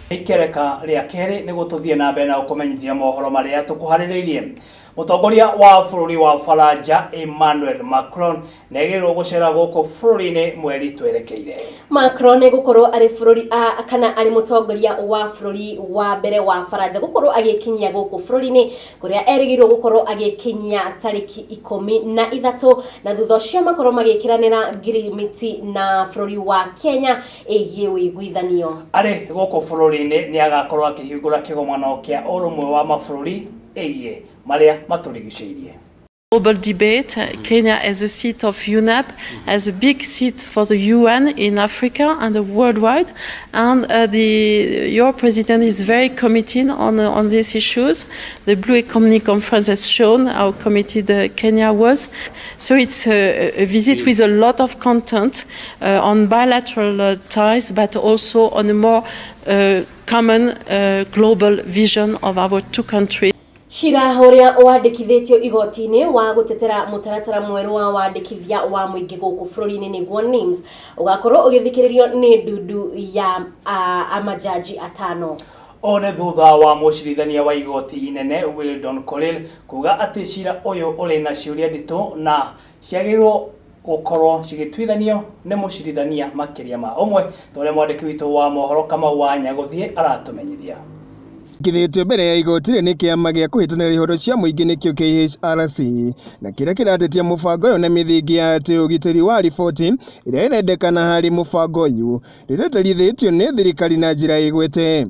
Ikereka rĩa kerĩ nĩguo tũthiĩ na mbere na gũkũmenyithia mohoro marĩa tũkũharĩrĩirie. Mũtongoria wa bũrũri wa Faranja Emmanuel Macron nĩagĩrĩirwo gũcera gũkũ bũrũri-inĩ mweri twerekeire. Macron gũkorwo arĩ bũrũri a, kana arĩ mũtongoria wa bũrũri wa mbere wa Faranja gũkorwo agĩkinyia gũkũ bũrũri-inĩ kũrĩa erĩgĩrĩirwo gũkorwo agĩkinyia tarĩki 13, na thutha ũcio makorwo magĩkĩranĩra ngirimiti na bũrũri wa Kenya ĩgiĩ ũiguithanio. Arĩ gũkũ bũrũri-inĩ nĩ agakorwo akĩhingũra kĩgomano kĩa ũrũmwe wa mabũrũri ĩgiĩ marĩa matũrigicĩirie. Global debate, Kenya as a seat of UNEP, as a big seat for the UN in Africa and worldwide. And your president is very committed on these issues. The Blue Economy Conference has shown how committed Kenya was. So it's a visit with a lot of content on bilateral ties, but also on a more common global vision of our two countries. Cira ũrĩa wandĩkithĩtio igoti-inĩ wa gũtetera mũtaratara mwerũ wa wandĩkithia wa mũingĩ gũkũ bũrũri-inĩ, nĩguo NIMS, ũgakorwo ũgĩthikĩrĩrio nĩ ndundu ya amajaji atano. Ũũ nĩ thutha wa mũcirithania wa igoti inene Weldon Korir kuga atĩ cira ũyũ ũrĩ na ciũria nditũ na ciagĩrĩirwo gũkorwo cigĩtuithanio nĩ mũcirithania makĩria ma ũmwe, ta ũrĩa mwandĩki witũ wa mohoro Kamau wa Nyagũthiĩ aratũmenyithia. Kithĩtio mbere ya igoti nĩ kĩama gĩa kũhĩtanĩra ihooto cia mũingĩ, nĩkĩo KHRC, na kĩrĩa kĩratetia mũbango ũyũ na mĩthingi ya atĩ ũgitĩri wa riboti ĩrĩa ĩrendekana harĩ mũbango ũyũ ndĩreterithĩtio nĩ thirikari na njĩra ĩgwete.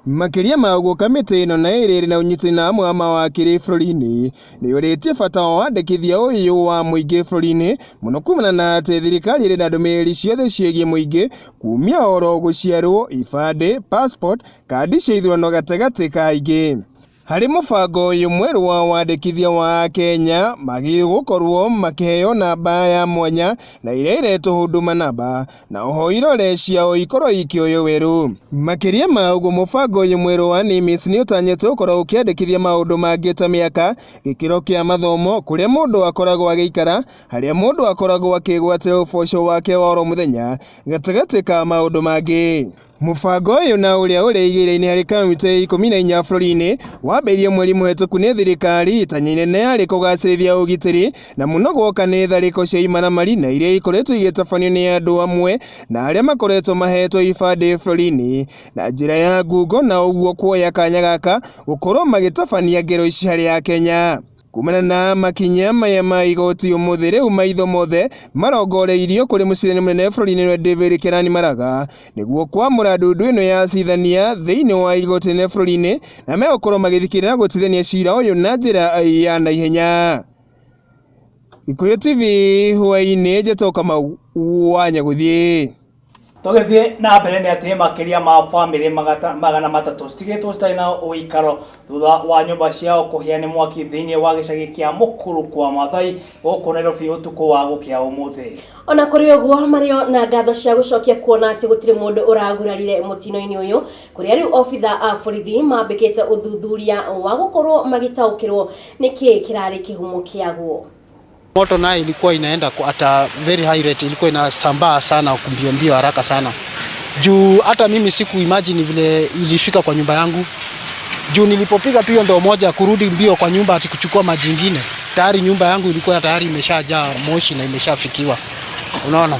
Makĩria ma ũguo, kamĩtĩ ĩno na ĩrĩa ĩrĩ na ũnyitani na amwe a mawakiri bũrũri-inĩ nĩ yũrĩtie bata wa wandĩkithia ũyũ wa mũingĩ bũrũri-inĩ mũno, kumana na atĩ thirikari ĩrĩ na ndũmĩrĩri ciothe ciĩgiĩ mũingĩ kumia oro gũciarwo, ibandĩ, passport, kandi cia ithurano, gatagatĩ ka ingĩ. Harĩ mũbango ũyũ mwerũ wa wandĩkithia wa Kenya, magĩrĩirwo gũkorwo makĩheo namba ya mwanya na ĩrĩa ĩretwo Huduma Namba, na oho irore ciao ikorwo ikĩoywo werũ. Makĩria ma ũguo, mũbango ũyũ mwerũ wa NIMS nĩ ũtanyĩtwo gũkorwo ũkĩandĩkithia maũndũ mangĩ ta mĩaka, gĩkĩro kĩa mathomo, kũrĩa mũndũ akoragwo agĩikara, harĩa mũndũ akoragwo akĩgwatĩra ũboco wake wa oro mũthenya, gatagatĩ ka maũndũ mangĩ. Mũbango ũyũ, na ũrĩa ũrĩ igĩrĩ-inĩ harĩ kaunti 14 bũrũri-inĩ, wambĩrĩirio mweri mũhetũku nĩ thirikari. Itanya inene yarĩ kũgacĩrithia ũgitĩri, na mũno gwoka nĩ tharĩko cia imaramari na iria ikoretwo igĩtabanio nĩ andũ amwe na arĩa makoretwo mahetwo ibandĩ bũrũri-inĩ na njĩra ya ngungo, na ũguo kuoya kanya gaka gũkorwo magĩtabania ngero ici harĩ Akenya. Kumana na makinya maya ma igoti ũmũthĩ, rĩu maitho mothe marongoreirio kũrĩ mũcirithania mũnene bũrũri-inĩ David Kerani Maraga nĩguo kwamũra ndundu ĩno ya acirithania thĩinĩ wa igoti inene bũrũri-inĩ, na megũkorwo magĩthikĩrĩria na gũtuithania cira ũyũ na njĩra ya naihenya. Gĩkũyũ TV hwaĩ-inĩ, njetwo Kamau wa Nyagũthiĩ. Tũgĩthiĩ na mbere nĩ atĩ makĩria ma bamĩrĩ 300 citigĩtwo citarĩ na ũikaro thutha wa nyũmba ciao kũhĩa nĩ mwaki thĩinĩ wa gĩcagi kĩa Mũkuru kwa Mathai gũkũ Nairobi ũtukũ wa gũkĩa ũmũthĩ. Ona kũrĩ ũguo, marĩ na ngatho cia gũcokia kuona atĩ gũtirĩ mũndũ ũragurarire mũtino-inĩ ũyũ, kũrĩa rĩu obitha a borithi mambĩkĩte ũthuthuria wa gũkorwo magĩtaũkĩrwo nĩkĩĩ kĩrarĩ kĩhumo kĩaguo. Moto naye ilikuwa inaenda at a very high rate, ilikuwa inasambaa sana mbio mbio, haraka sana, juu hata mimi siku imagine vile ilifika kwa nyumba yangu, juu nilipopiga tu hiyo ndoo moja kurudi mbio kwa nyumba ati kuchukua maji ingine, tayari nyumba yangu ilikuwa tayari imeshajaa moshi na imeshafikiwa. Unaona,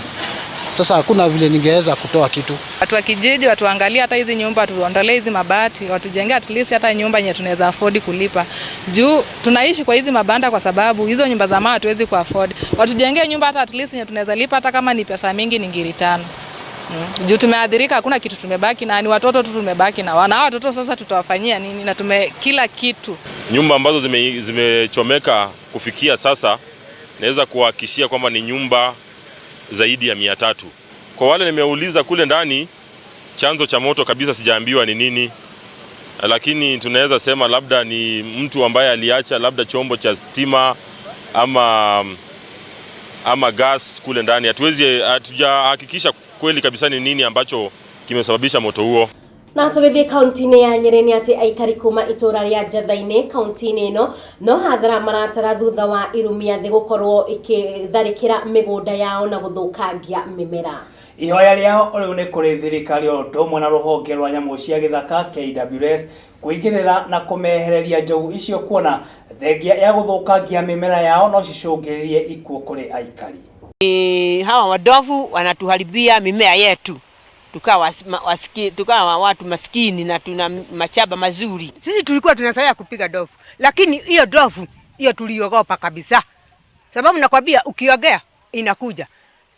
sasa hakuna vile ningeweza kutoa kitu. Watu wa kijiji watuangalie hata hizi nyumba, tuondolee hizi mabati, watujengee at least hata nyumba yenye tunaweza afford kulipa. Juu tunaishi kwa hizi mabanda kwa sababu hizo nyumba za mawe hatuwezi ku afford. Watujengee nyumba hata at least yenye tunaweza lipa, hata kama ni pesa mingi, ni ngiri 5. Juu tumeadhirika, hakuna kitu tumebaki na ni watoto tu tumebaki na wana. Hao watoto sasa tutawafanyia nini? Na tume kila kitu. Nyumba ambazo zimechomeka kufikia sasa, naweza kuhakikishia kwamba ni nyumba zaidi ya 300. Kwa wale nimeuliza kule ndani, chanzo cha moto kabisa sijaambiwa ni nini, lakini tunaweza sema labda ni mtu ambaye aliacha labda chombo cha stima ama gas kule ndani. Hatujahakikisha kweli kabisa ni nini ambacho kimesababisha moto huo. Na tũgĩthiĩ kaunti-inĩ ya Nyĩrĩ nĩ atĩ aikari kuma itũra rĩa Njatha-inĩ kaunti-inĩ ĩno no hathara maratara thutha wa irumia thĩ gũkorwo ikĩtharĩkĩra mĩgũnda yao na gũthũkangia mĩmera. Ihoya rĩao rĩu nĩ kũrĩ thirikari o ũndũ ũmwe na rũhonge rwa nyamũ cia gĩthaka KWS kũingĩrĩra na kũmehereria njogu icio kuona thengia ya gũthũkangia mĩmera yao no cicũngĩrĩrie ikuũ kũrĩ aikari. Hawa wadovu wanatuharibia mimea yetu tukawa, tukawa watu maskini na tuna mashamba mazuri. Sisi tulikuwa tunazoea kupiga dovu, lakini hiyo dovu hiyo tuliogopa kabisa, sababu nakwambia ukiongea inakuja.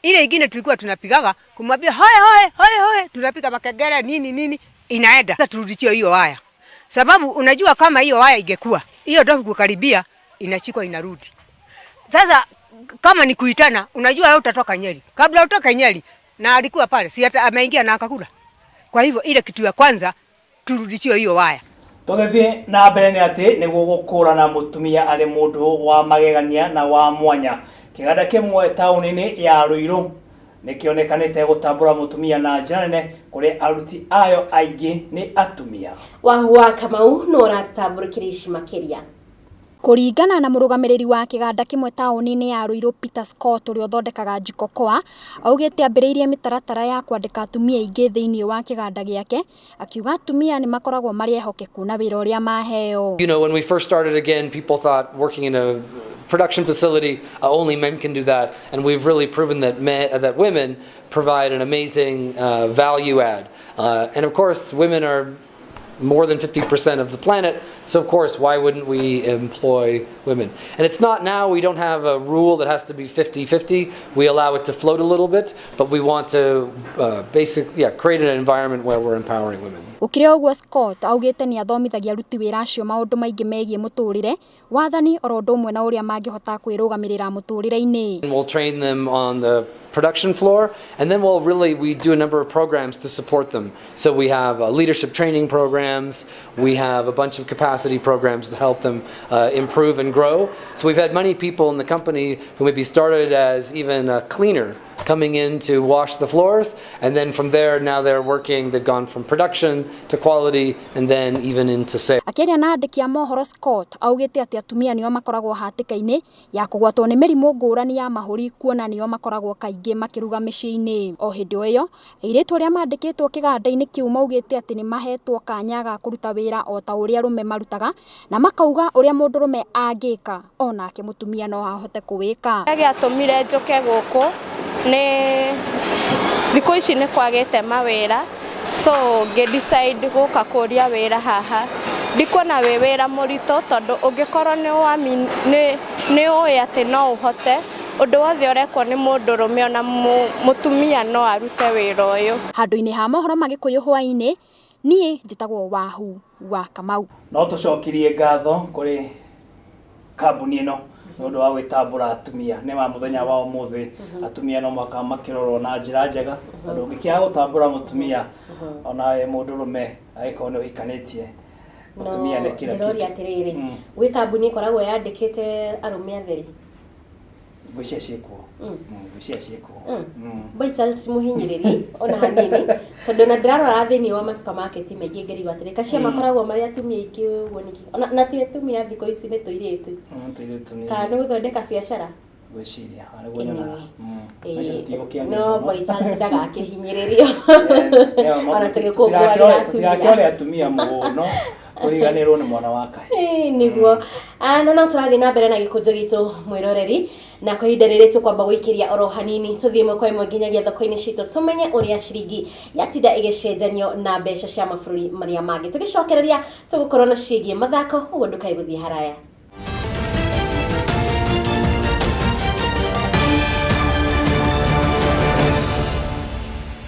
Ile ingine tulikuwa tunapigaga kumwambia hoe hoe hoe hoe, tunapiga makengele nini nini, inaenda. Sasa turudishie hiyo waya, sababu unajua kama hiyo waya ingekuwa hiyo dovu kukaribia, inashikwa inarudi. Sasa kama ni kuitana, unajua wewe utatoka Nyeri. Kabla utoke Nyeri, na alikuwa pale, si hata ameingia na akakula. Kwa hivyo ile kitu ya kwanza turudishiwe hiyo waya. Tũgĩthiĩ na mbere nĩ atĩ nĩguo gũkũrana mũtumia arĩ mũndũ wa magegania na wa mwanya, kĩganda kĩmwe taũni-inĩ ya Ruiru nĩkĩonekanĩte gũtambũra mũtumia na njĩra nene kũrĩa aruti ayo aingĩ nĩ atumia. Wahua Kamau no ũratambũrũkĩria ici makĩria. Kũringana na mũrũgamĩrĩri wa kĩganda kĩmwe taũni-inĩ ya Ruiru Peter Scott ũrĩa ũthondekaga Jiko Koa, augĩte ambĩrĩirie mĩtaratara ya kwandĩka atumia aingĩ thĩinĩ wa kĩganda gĩake, akiuga atumia nĩ makoragwo marĩ ehokeku na wĩra ũrĩa maheo. When we first started again, people thought working in a production facility, only men can do that, and we've really proven that that women provide an amazing value add. And of course, women are more than 50% of the planet, so of course, why wouldn't we employ women? And it's not now, we don't have a rule that has to be 50-50. We allow it to float a little bit, but we want to basically, yeah, create an environment where we're empowering women. Gũkĩrĩ ũguo Scott augĩte nĩ athomithagia aruti wĩra acio maũndũ maingĩ megiĩ mũtũrĩre, wathani oro ũndũ ũmwe na ũrĩa mangĩhota kwĩrũgamĩrĩra mũtũrĩre-inĩ. And we'll train them on the production floor, and then we do a number of programs to support them. So we have leadership training programs, we have a bunch of capacity programs to help them improve and grow. So we've had many people in the company who maybe started as even a cleaner coming in to wash the floors, and then from there now they're working, they've gone from production to quality and then even into sales. Akĩaria na andĩki a mohoro Scott augĩte atĩ atumia nĩo makoragwo hatĩka-inĩ ya kũgwatwo nĩ mĩrimũ ngũrani ya mahũri kuona nĩo makoragwo kaingĩ makĩruga mĩciĩ-inĩ. O hĩndĩ o ĩyo airĩtu arĩa mandĩkĩtwo kĩganda-inĩ kĩu maugĩte atĩ nĩ mahetwo kanya ga kũruta wĩra o ta ũrĩa arũme marutaga na makauga ũrĩa mũndũrũme angĩka onake mũtumia no ahote kũwĩka. Kĩrĩa gĩatũmire njũke gũkũ nĩ thikũ ici nĩ kwagĩte mawĩra, so ngĩ decide gũka kũria wĩra haha. Ndikuona wĩ wĩra mũritũ tondũ ũngĩkorwo nĩ ũĩ atĩ no ũhote ũndũ wothe ũrekwo nĩ mũndũrũme ona mũtumia no arute wĩra ũyũ. Handũ-inĩ ha mohoro ma Gĩkũyũ hwaĩ-inĩ, niĩ njĩtagwo Wahu wa Kamau. No tũcokirie ngatho kũrĩ kambuni ĩno nĩ ũndũ wa gwĩtambũra atumia nĩ wa mũthenya wa ũmũthĩ. Atumia no mũhaka makĩrorwo na njĩra njega tondũ ũngĩkĩaga gũtambũra mũtumia ona wĩ mũndũrũme angĩkorwo nĩ ũhikanĩtie mũtumia nĩ kila ndĩroria kitu. Atĩrĩrĩ, gwĩ kambuni ĩkoragwo yandĩkĩte arũme atheri? Ngwĩciria ciĩkuo. Ngwĩciria ciĩkuo. Boy child ti mũhinyĩrĩrie ona hanini tondũ ona ndĩrarora thĩinĩ wa ma supermarket maingĩ ngĩrigwo atĩrĩ kacia makoragwo marĩ atumia aingĩ ũguo nĩkĩ? Ona na ti atumia, thikũ ici nĩ tũirĩtu. Tũirĩtu nĩ Kana nĩ gũthondeka biacara? Ngwĩciria nĩguo nyonaga. Ĩĩ, Macio tũtigũkĩaria no mũno. Boy child ndagakĩhinyĩrĩrio ona tũgĩkũngũagĩra atumia. Tũtigakĩore atumia mũno tũriganĩrwo nĩ mwana wa kahĩĩ. Ĩĩ, nĩguo. Na no tũrathiĩ na mbere na gĩkũnjo gitũ mwĩroreri, na kwa ihinda rĩrĩ tũkwamba gũikĩria oro hanini tũthiĩ ĩmwe kwa ĩmwe nginyagia thoko-inĩ citũ tũmenye ũrĩa ciringi yatinda ĩgĩcenjanio na mbeca cia mabũrũri marĩa mangĩ. Tũgĩcokereria tũgũkorwo na ciĩgiĩ mathako, ũguo ndũkae gũthiĩ haraya.